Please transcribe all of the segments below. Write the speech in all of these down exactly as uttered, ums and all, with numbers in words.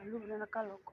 Luvu na kaloko.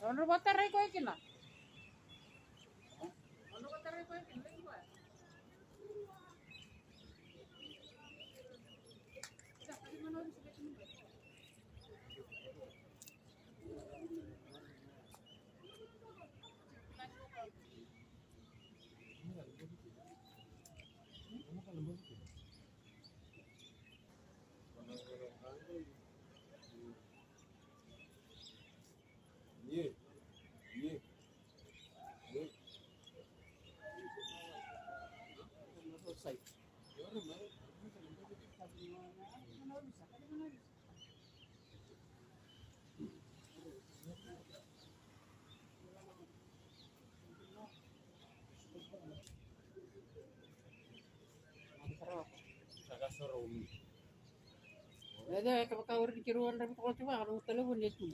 Nodra vatarai koya kina. Nodra vatarai koya kina.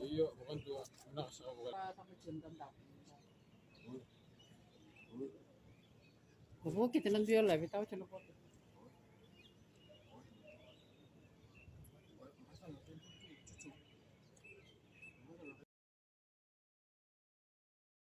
Io, vakadua. Vinaka saka vakadua. Ko vokita na dua e live, tawa tiko na vokita.